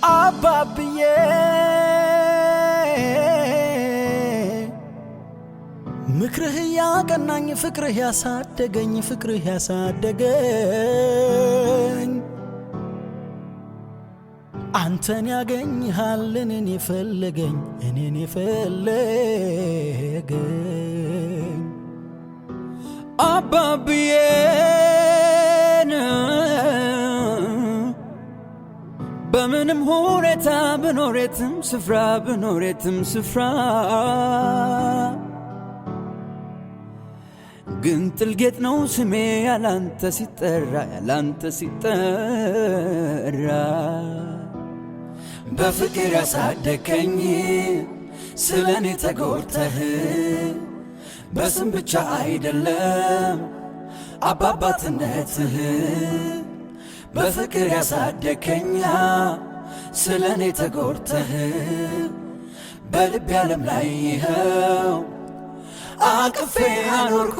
አባብዬ ምክርህ ያቀናኝ፣ ፍቅርህ ያሳደገኝ፣ ፍቅርህ ያሳደገኝ፣ አንተን ያገኝሃል እኔን የፈለገኝ፣ እኔን የፈለገኝ። አባብዬን በምንም ሁኔታ ብኖሬትም ስፍራ፣ ብኖሬትም ስፍራ፣ ግን ጥልጌጥ ነው ስሜ ያላንተ ሲጠራ፣ ያላንተ ሲጠራ። በፍቅር ያሳደከኝ ስለ እኔ ተጎድተህ፣ በስም ብቻ አይደለም አባባትነትህ። በፍቅር ያሳደከኛ ስለ እኔ ተጎድተህ፣ በልብ ዓለም ላይ ይኸው አቅፌ አኖርኩ።